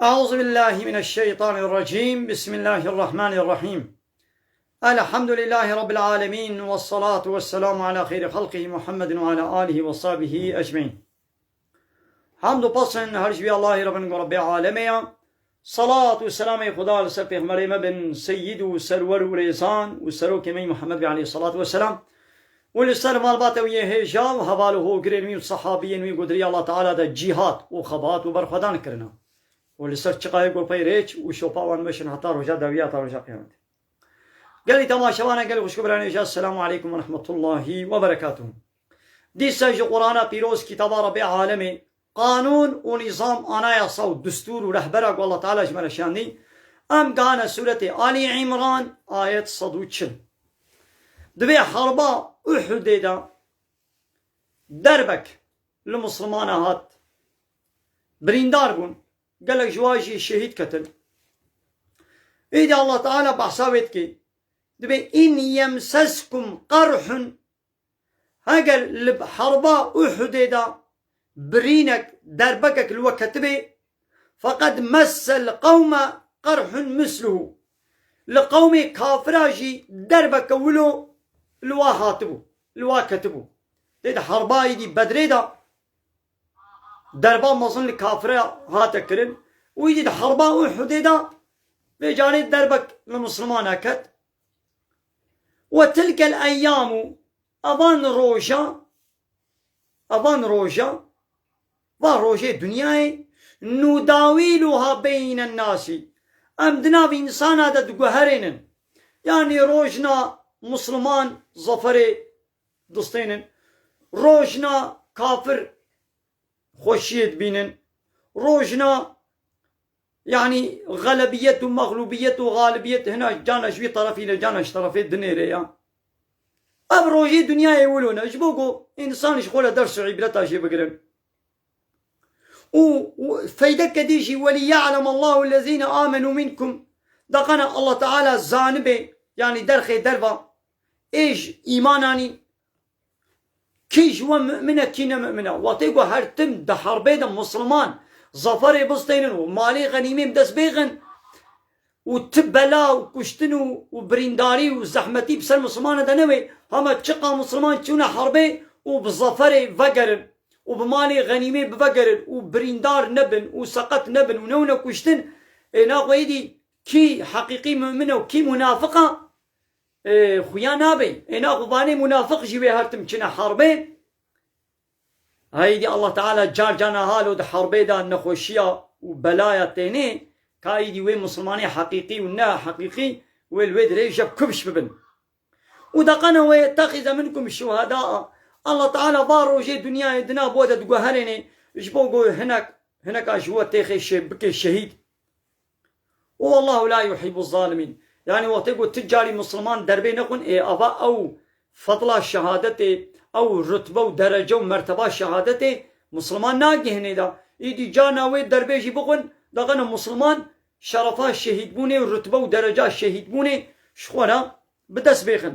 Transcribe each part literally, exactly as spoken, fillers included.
أعوذ بالله من الشيطان الرجيم. بسم الله الرحمن الرحيم. الحمد لله رب العالمين، والصلاة والسلام على خير خلقه محمد وعلى آله وصحبه أجمعين. Hamd û pesn her ji vî Allahî re bin ku Rebbê alemê ya. Salat û selamê Xuda li ser pêxemberê me bin, seyyid û serwer û rêzan û serokê me Muhammed be aleyhissalatu vesselam. Û li ser malbata wî yê hêja û heval û hogirên wî û sahabiyên wî ku di riya Allah Teala de cîhad û xebat û berxwedan kirine. Û li ser çiqayê ku pey rêç û şopa wan meşin heta roja dawiya, heta roja qiyametê. Gelî temaşevana, gelî xwişk û birayên hêja, Esselamu aleykum ve rahmetullahi ve berekatuhu. Dîsa ji Qur'ana pîroz, kitaba Rebbê alemê, qanûn û nîzam, anayasa û destûr û rehbera ku Allah Teala ji me re şandî, em gane sûretê Alî Îmran, ayet sed û çil. Di vê herba Uhudê de derbek li Mislimana hat, birîndar bûn, gelek ji wan jî şehîd ketin. Îdî Allah Teala behsa wê dike, dibê, "In yemseskum qerhun", Heger li herba Uhudê de birînek, derbekek li we ketibê, feqed messel qewme qerhun misluhu. Li qewmê kafira jî derbeke wilo li wa hatibû, li wa ketibû. Tê di herba îdî Bedrê de derba mezin li kafira hate kirin û îdî di herba Uhudê de vê carê derbek li Mislimana ket. Ve tilkel eyyamu, evan roja, evan roja, va rojê dinyayê, nudawîluha beynen nasî. Em di nav însana de diguherênin. Yanî rojna Misliman zaferê distênin. Rojna kafir xweşiyê dibînin. Rojna, yanî, xelebiyet û mexlûbiyet û xalibiyet hina cana ji wî terefî ne, cana ji terefê dinêre ya. Ev rojê dinyayê wilo ne. Ji bo ku însan ji xwe re ders û îbreta jê bigirin. Û, û feydeke dî jî, "Welî ya'lem Allahu lezîne amenu minkum." Daqana Allah Teala zanibe, yanî derxê derva, ê ji îmananî, kî ji we mu'min e, kî ne mu'min e. Wextê ku her tim di herbê de Misliman zaferê bistênin û malê xenîmê bi dest bêxin û ti bela û kuştin û, û birîndarî û zehmetî bi ser Mislimana de newê, hema çiqa Misliman çûne herbê û bi zaferê vegerin û bi malê xenîmê bivegerin û birîndar nebin û seqet nebin û newne kuştin, ê naxwe êdî kî heqîqî mu'min e û kî munafiq e? Ê, xuya nabe. Ê, naxwe vanê munafiq jî wê her tim çine herbê. Heydî Allah Teala car cana halo di herbê de nexweşiya û belaya tênê, ka êdî wê Mislimanê heqîqî û ne heqîqî wê li wê dirê jeb kubş bibin. Û daqana we yettexize minkum şuhada. Allah Teala va rojê dinyayê dina bo de diguherênê, ji bo ku hinek, hineka ji we têxê şê bike şehîd. Û Allahu la yuhibbu zalimîn. Yanî wextê ku tu carî Misliman derbê nexwin, ê ava ew fedla şehadetê, ew rutbe û derece û merteba şehadetê Misliman nagihînê da. Îdî carna wê derbê jî bixwin, daqana Misliman şerefa şehîdbûnê û rutbe û dereca şehîdbûnê ji xwe re bi dest bêxin.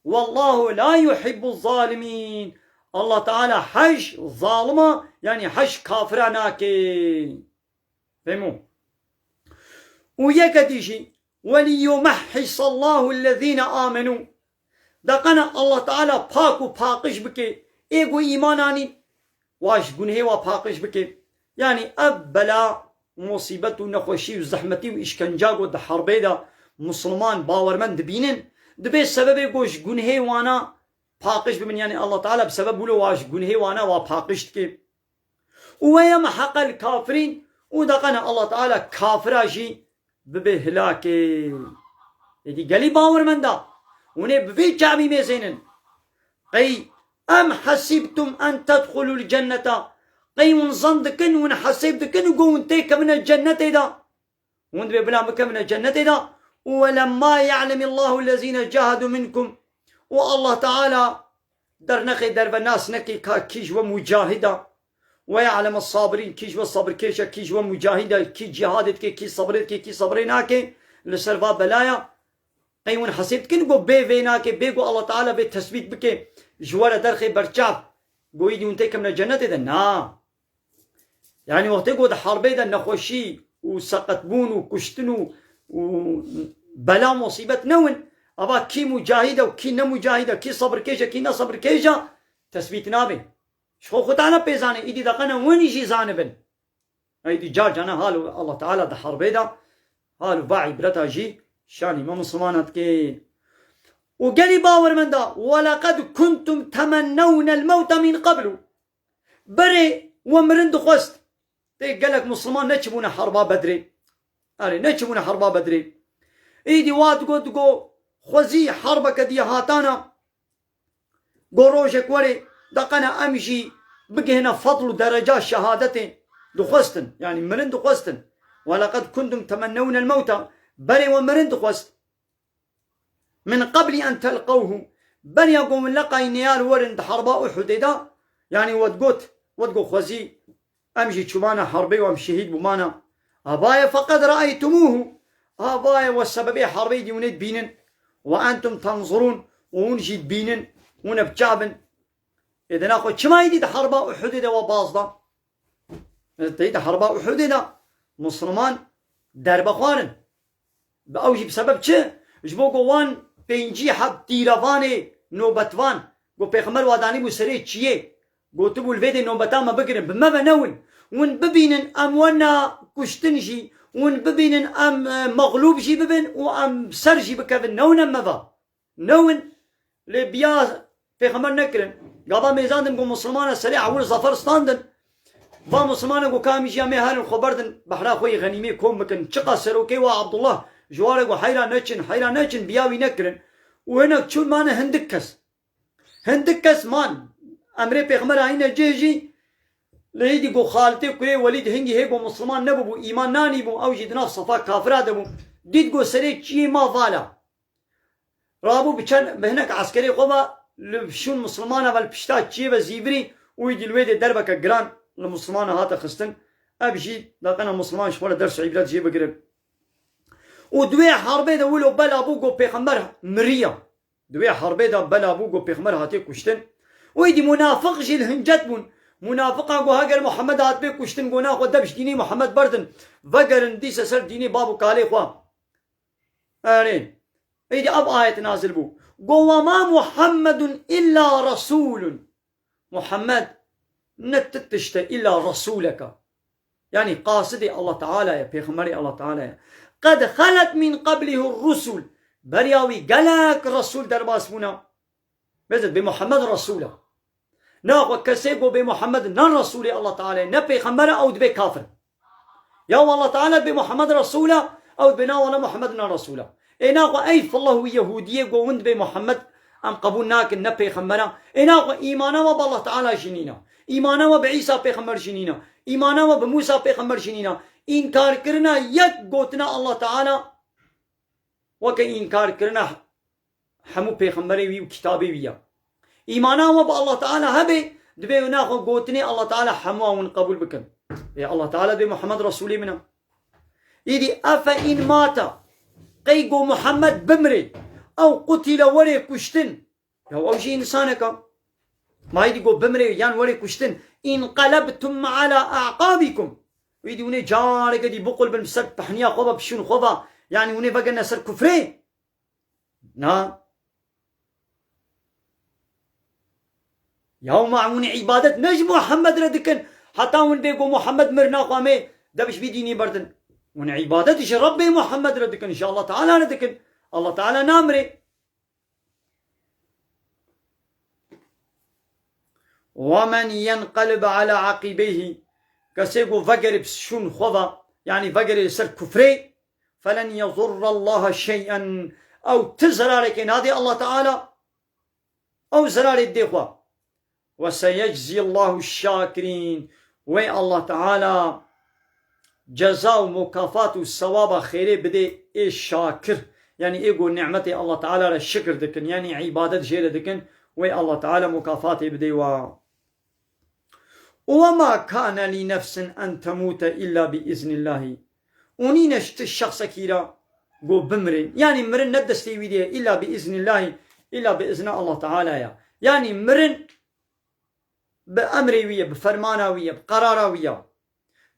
Wallahu la yuhibbu zalimîn. Allah Teala hej zalima, yanî hej kafira nake. Fehmo. Û yeke dî jî, "Welî yumehhisallahu lezîne amenu." Daqana Allah Teala pak û paqij bike ê ku îman anîn, wa ji gunhê wa paqij bike. Yanî ev bela, musîbet û nexweşî û zehmetî û îşkenca ku di herbê de Misliman bawermend dibînin, dibê sebebê ku ji gunhê wana paqij bibin, yanî Allah Teala bi sebeb wilo wa ji gunhê wana wa paqij dike. Û ve yemheqel kafirîn, û daqene Allah Teala kafira jî bibe hilakê. Êdî gelî bawermenda, hûn ê bi vê çavî mêzênin. Qey em hesîbtum en tedxulul cenneta, qey hûn zan dikin, hûn hesêb dikin ku hûn têkevine cennetê de? Hûn dibê bila bikevine cennetê de. Û welemma ya'lemillahu lezîne cahadu minkum. Û Allah Teala dernexê derve nas nekê ka kî ji we mucahid e. Ve ya'leme sabirîn, kî ji we sabirkêş e, kî ji we mucahid e, kî cihadê dike, kî sabrê dike, kî sabrê nake. Li ser va belaya. Qey hûn hesêb dikin ku bê vê nake, bê ku Allah Teala vê tesbît bike, ji we re derxê berçav, ku îdî hûn têkevine cennetê de? Na. Yanî wextê ku di herbê de nexweşî û seqetbûn û kuştin û, û bela musîbet newin. Ava kî mucahîd e û kî ne mucahîd e, kî sebirkêş e, kî ne sebirkêş e, tesbît nabe. Ji xwe Xwedana pê zanê, îdî deqene win jî zanibin. Ey dî car carna hal û Allah Teala di herbê de hal û va îbreta jî şanî me Mislimana dike. Û gelî bawermenda, "Welaqad kuntum temennewne l-mewte min qablu." Berê we mirin dixwest. Tê gelek Misliman neçibûne herba Bedrê. Erê, neçibûne herba Bedrê. Îdî wa digo, digo, xwezî herbeke diye hatana. Go rojek werê, deqene em jî bigihine fedl û dereca şehadetê dixwestin. Yanî mirin dixwestin. "Welaqad kuntum temennewne l-mewte." Berê we mirin dixwest. "Min qabli en telqewhu." Beriya ku hûn leqayî neyar werin di herba Uhudê de, yanî we digot, we digot xwezî em jî çûmane herbê û em şehîd bûmane. Avaye feqed reaytumuhu. Avaye we sebebê herbê dî hûn ê dibînin. Ve entum tenzurun. Û hûn jî dibînin. Hûn ê bi çav bin. Ê dina xwe çima êdî di herba Uhudê de we baz da? Tey di herba Uhudê de Musliman derbe xwarin. Bi ew jî bi sebeb çi? Ji bo ku wan pêncî heb tîrevanê nobetvan ku Pêxember wa danîbû serê çiyê, gotibû, "Li vê dê nobeta me bigirin, bi me ve newin. Win bibînin em wena kuştin jî, win bibînin em, e, mexlûb jî bibin û em ser jî bikevin, newin em me ve." Newin, lê biya Pêxember nekirin. Gava mêzandin ku Muslimana serê ewil zafer standin. Va Muslimana ku kamî jî em ê herin xwe berdin, behra xwe yê xenîmê kom bikin. Çiqa serokê wa Abdullah ji ware ku heyra neçin, heyra neçin, biya wî nekirin. Û hinek çûn mane hindik kes. Hindik kes man. Emrê Pêxember ayîne cih jî, lê îdî ku Xalitê kurê Welîd hingî hê ku Musliman nebûbû, îman nanîbû, ew jî di nav sefa kafira de bû. Dît ku serê çiyê ma vala. Rabû bi çend, bi hinek eskerê xwe ve li şûn Muslimana ve li pişta çiyê ve zîvirî û îdî li wê dê derbeke giran li Muslimana hate xistin. Ev jî deqena Musliman ji xwe re ders û îbret jê bigirin. Û di wê herbê de wilo bela bû ku Pêxember miriya. Di wê herbê de bela bû ku Pêxember hatiye kuştin. Û îdî munafiq jî li hincet bûn. Munafiqan ku heger Muhammed hatibê kuştin, ku naxwe dev ji dînê Muhammed berdin, vegerin dîse ser dînê bab û kalê xwe. Erê. Êdî ev ayet nazil bû. Go, "Ve ma Muhammedun illa rasulun." Muhammed ne ti tişt e, illa rasuleke. Yanî qasidê Allah Teala ye, pêxemberê Allah Teala ye. "Qed xelet min qablihi rusul." Beriya wî gelek resul derbas bûne. Bezid bê Muhammed resul e. Naxwe kesê ku bê Muhammed ne Resulê Allah Teala ye, ne pêxember e, ew dibe kafir. Ya Allah Teala bê Muhammed Resul e, ew dibe na wala Muhammed ne Resul e. Ê naxwe ey fillah wî Yehudiyê ku win dibê Muhammed em qebûl nakin, ne pêxember e. Ê naxwe îmana we bi Allah Teala jî nîne. Îmana we bi Îsa pêxember jî nîne. Îmana we bi Musa pêxember jî nîne. Înkarkirina yek gotina Allah Teala weke înkarkirina hemû pêxemberê wî û kitabê wî ya. Îmana we bi Allah Teala hebe, dibê wina xwe gotinê Allah Teala hemû wan qebûl bikin. Ê Allah Teala dê Muhammed Resulê min e. Îdî efe in mata, qey go Muhammed bimrê, ew qutîle werê kuştin. Ya ew jî însanek e. Ma îdî go bimrê yan werê kuştin. Înqelebtum ala a'qabikum. Îdî hûnê careke dî biqulbin bi ser pehniya xwe ve, bi şûn xwe ve. Yanî hûnê vegerine ser kufrê. Na. Ya ma hûn îbadet ne ji Muhammed re dikin. Heta hûn bê ku Muhammed mir naxwe em ê dev ji vî dînî berdin. Hûn îbadet ji Rebbê Muhammed re dikin, ji Allah Teala re dikin. Allah Teala namire. "Ve men yenqelib ala aqibeyhi." Kesê ku vegerê bi şûn xwe ve, yanî vegerê li ser kufrê, "felen yezurrallaha şey'en." Ew ti zerarekê nadê Allah Teala. Ew zerarê didê xwe. "Ve seyecziyallahu şakirîn." Wê Allah Teala ceza û mukafat û sewaba xêrê bidê ê şakir. Yanî ê ku nimetê Allah Teala re şikir dikin, yanî îbadet jê re dikin, wê Allah Teala mukafatê bidê wa. "Ve ma kane li nefsin en temute illa bi iznillahî." Û nîne ji ti şexsekî re ku bimrê. Yanî mirin ne destê wî de ye, illa bi iznillahî, illa bi izna Allah Teala ya. Yanî mirin bi emrê wî ye, bi fermana wî ye, bi qerara wî ye.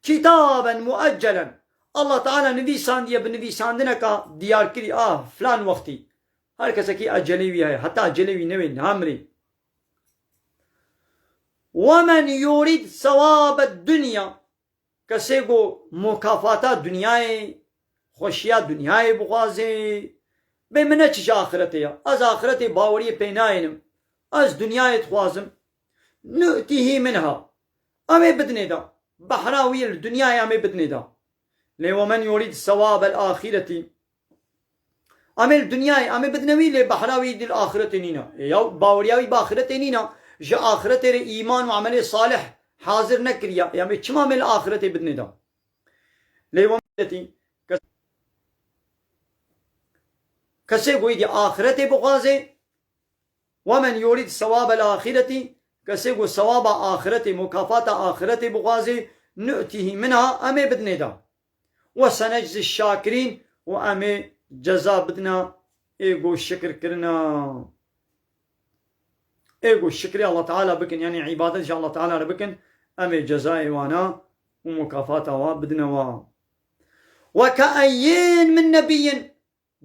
Kitaben mueccelen. Allah Teala nivîsandiye bi nivîsandineka diyarkirî, a, filan wextî. Her kesekî ecelê wî heye. Heta ecelê wî newê, niha mirê. وَمَنْ يُرِدْ ثَوَابَ الدُّنْيَا. Kesê ku mukafata dinyayê, xweşiya dinyayê bixwazê, bê min ne çi ji axiretê ya. Ez axiretê baweriyê pê nayênim. Ez dinyayê dixwazim. نُؤْتِهِ مِنْهَا. Em ê bidinê da. Behra wî li dinyayê em ê bidinê da. Lê وَمَنْ يُرِدْ ثَوَابَ الْآخِرَةِ. Em ê li dinyayê, em ê bidine wî, lê behra wî di li axiretê nîne. Ê, ya baweriya wî bi axiretê nîne, ji axiretê re îman û emelê salih hazir nekiriye. Ê, em ê çima em ê li axiretê bidinê da? Lê we milletî, kes-, kesê ku êdî axiretê bixwazê, وَمَنْ يُرِدْ ثَوَابَ الْآخِرَةِ. Kesê ku sewaba axiretê, mukafata axiretê bixwazê, نُؤْتِهِ مِنْهَا. Em ê bidinê da. وَسَنَجْزِي الشَّاكِرِينَ. Û em ê ceza bidina ê ku şikir kirina. Ê ku şikrê Allah Teala bikin, yanî îbadet ji Allah Teala re bikin, em ê cezayê wana û mukafata wa bidine wa. وَكَأَيِّن مِنْ نَبِيٍّ.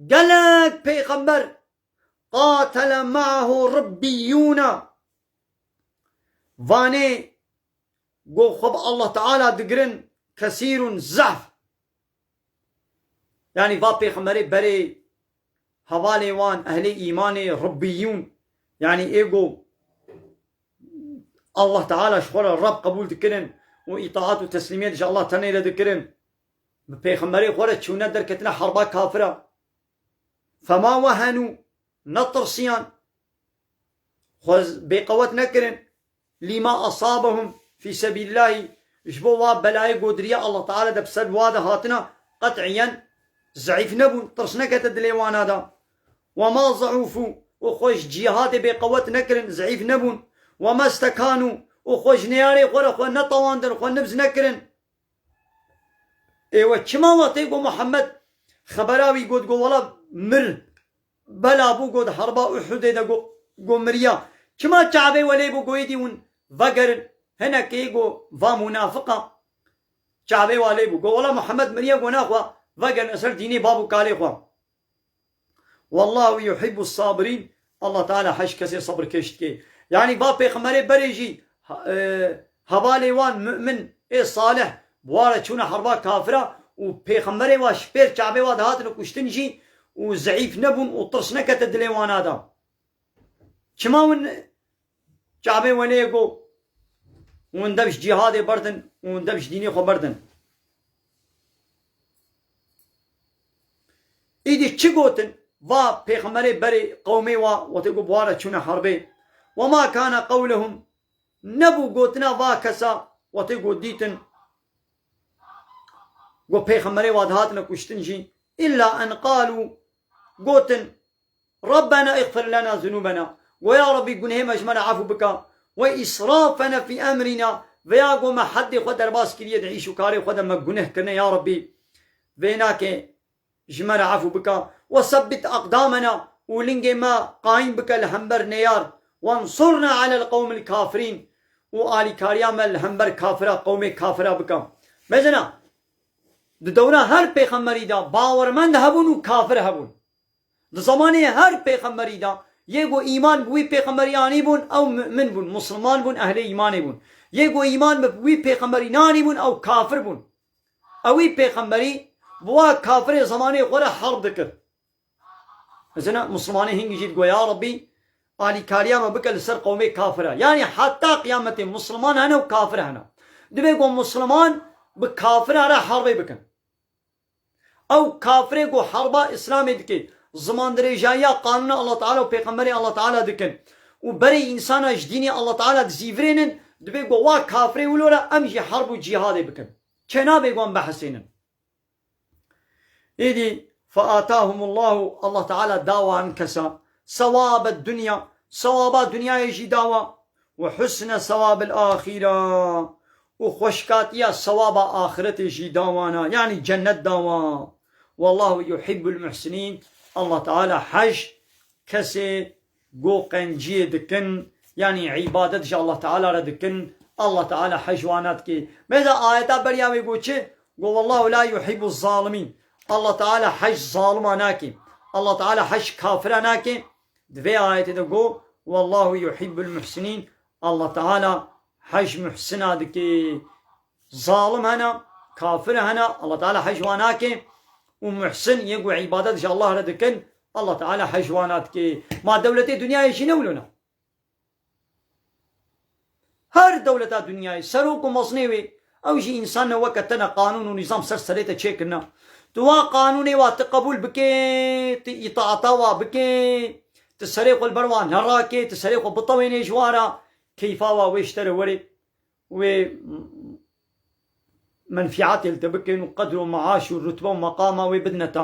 Gelek pêxember, قَاتَلَ مَعَهُ رِبِّيُّونَ. Vanê ku xwe bi Allah Teala digirin, kesîrun zehf. Yanî va pêxemberê berê hevalê wan, ehlê îmanê, ribbiyûn. Yanî ê ku Allah Teala ji xwe re Reb qebûl dikirin û îtaat û teslîmiyet ji Allah tenê re dikirin. Bi pêxemberê xwe re çûne derketine herba kafira. فَمَا وَهَنُوا. Netirsiyan. Xwe z-, bêqewet nekirin. لِمَا أَصَابَهُمْ فِي سَبِيلِ اللّٰهِ. Ji bo wa belayê godiriye Allah Teala de bi ser wa de hatina, qet'iyen zeîf nebûn, tirs nekete dilê wana de. وَمَا ضَعُفُوا. Û xwe ji cîhadê bêqewet nekirin, zeîf nebûn. وَمَا اسْتَكَانُوا. Û xwe ji neyarê xwe re xwe netewandin, xwe nibz nekirin. Ê we çima wextê ku Muhammed xebera wî got, got, wela mir, bela bû, got, herba Uhudê de, got, got, miriya. Çima çavê we lê bû, got, êdî hûn vegerin? Hinekê, got, va munafiqa çavê wa lê bû. Got, wela Muhammed miriye, got, naxwe vegerin li ser dînê bab û kalê xwe. وَاللّٰهُ يُحِبُّ الصَّابِرِينَ. Allah Teala hej kesê sebirkêş dike. Yanî va pêxemberê berê jî, ha-, e, hevalê wan mu'min ê salih bi wa re çûne herba kafira û pêxemberê wa ji pêr çavê wa dihatine kuştin jî û zeîf nebûn û tirs nekete dilê wana de. Çima hûn Çavê we lê got, hûn dev ji cîhadê berdin, hûn dev ji dînê xwe berdin. Îdî çi gotin? Va pêxemberê berê qewmê wa, wextê ku bi wa re çûne herbê. وَمَا كَانَ قَوْلَهُمْ. Nebû gotina va kesa, wextê ku dîtin, ku pêxemberê wa dihatine kuştin jî. إِلَّا أَنْ قَالُوا. Gotin, رَبَّنَا اغْفِرْ لَنَا ذُنُوبَنَا. Go ya Rabbî gunehê me ji me re efû bika. وَإِسْرَافَنَا فِي أَمْرِنَا. Veya go me heddê xwe derbas kiriye di îş û karê xwe de me guneh kirine ya Rabbî. Vê nake ji me re efû bika. وَثَبِّتْ أَقْدَامَنَا. Û lingê me qayîm bike li hember neyar. وَانْصُرْنَا عَلَى الْقَوْمِ الْكَافِرِينَ. Û alîkariya me li hember kafira, qewmê kafira bike. Mezina, di dewra her pêxemberî de bawermend hebûn û kafir hebûn. Di zemanê her pêxemberî de yê ku îman bi wî pêxemberî anîbûn, ew mu'min bûn, misliman bûn, ehlê îmanê bûn. Yê ku îman bi wî pêxemberî neanîbûn, ew kafir bûn. Ewî pêxemberî bi wa kafirê zemanê xwe re herb dikir. Mesela mislimanê hingî jî digo, ya Rabbî, alîkariya me bike li ser qewmê kafira. Yanî heta qiyametê misliman hene û kafir hene. Divê ku misliman bi kafira re herbê bikin. Ew kafirê ku herba Îslamê dike, zimandirêjayiya qanûna Allah Teala û pêxemberê Allah Teala dikin û berê însana ji dînê Allah Teala dizîvirênin, divê ku wa kafirê wilo re em jî herb û cîhadê bikin. Çê nabe ku em behesênin. Êdî فَآتَاهُمُ اللّٰهُ، Allah Teala dawa hin kesa, ثَوَابَ الدُّنْيَا، sewaba dinyayê jî dawa, وَحُسْنَ ثَوَابِ الْآخِرَةِ، û xweşkatiya sewaba axiretê jî dawana, yanî cennet dawa. وَاللّٰهُ يُحِبُّ الْمُحْسِنِينَ، Allah Teala hej kesê ku qenciyê dikin, yanî îbadet ji Allah Teala re dikin, Allah Teala hej wana dike. Mesela ayeta beriya wê got çi? Go, "Wallahu la yuhibbu zalimîn." Allah Teala hej zalima nake. Allah Teala hej kafira nake. Di vê ayetê de go, "Wallahu yuhibbul muhsinîn." Allah Teala hej muhsina dike. Zalim hene, kafir hene, Allah Teala hej wan nake. Û muhsin yê ku îbadet ji Allah re dikin, Allah Teala hej wan dike. Ma dewletê dinyayê jî ne wilo ne? Her dewleta dinyayê, serok û mezinê wê, ew jî însan ne weke te ne, qanûn û nîzam ser serê te çêkirine. Tu wa qanûnê wa tu qebûl bikê, tu îtaata wa bikê, tu serê xwe li ber wa nerake, tu serê xwe bitewênê ji wa re, keyfa wa wê ji te re were, wê menfîatê li te bikin û qedr û meaş û rutbe û meqama wê bidine te.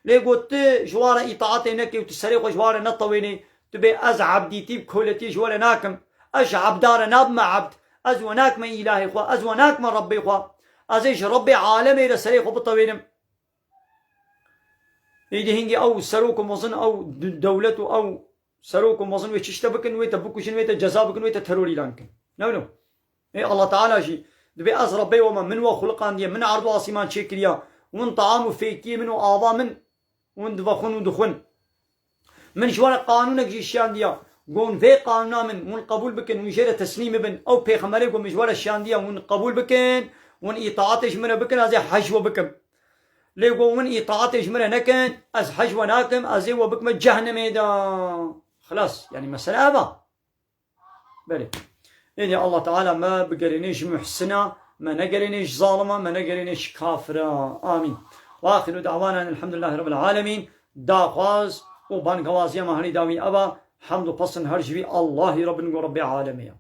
Lê got tu ji wa re îtaatê nekê û tu serê xwe ji wa re netewênê, tu bê ez ebdîtî bi koletiyê ji we re nakim. Ez ji ebda re nabime ebd. Ez we nakime îlahê xwe. Ez we nakime Rebbê xwe. Ez ê ji Rebbê alemê re serê xwe bitewênim. Êdî hingî ew serok û mezin, ew d-, dewlet û ew serok û mezin wê çi ji te bikin, wê te bikujin, wê te ceza bikin, wê te teror îlan bikin. Ne wilo? Ê Allah Teala jî dibê ez Rebbê we me, min we xuliqandiye, min erd û asîman çêkiriya, win taam û fêkiyê min û ava min, win divexwin û dixwin. Min ji we re qanûnek jî şiyandiya, gon vê qanûna min, win qebûl bikin, win jê re teslîm bibin. Ew pêxemberê ku min ji we re şiyandiya, win qebûl bikin, win îtaatê ji min re bikin, ez ê hej we bikim. Lê ku win îtaatê ji min re nekin, ez hej we nakim, ez ê we bikime cehnemê de. Xilas, yanî mesele ev e. Belê. Êdî Allah Teala me bigerîne ji muhsina, me negerîne ji zalima, me negerîne ji kafira. Amîn. Ve axiru da'wana elhamdülillahi rabbil alemin. Daxwaz û bangewaziya me herî dawî ev e. Hemd û pesn her ji vî Allahî Rebbin ku Rebbê alemê ye.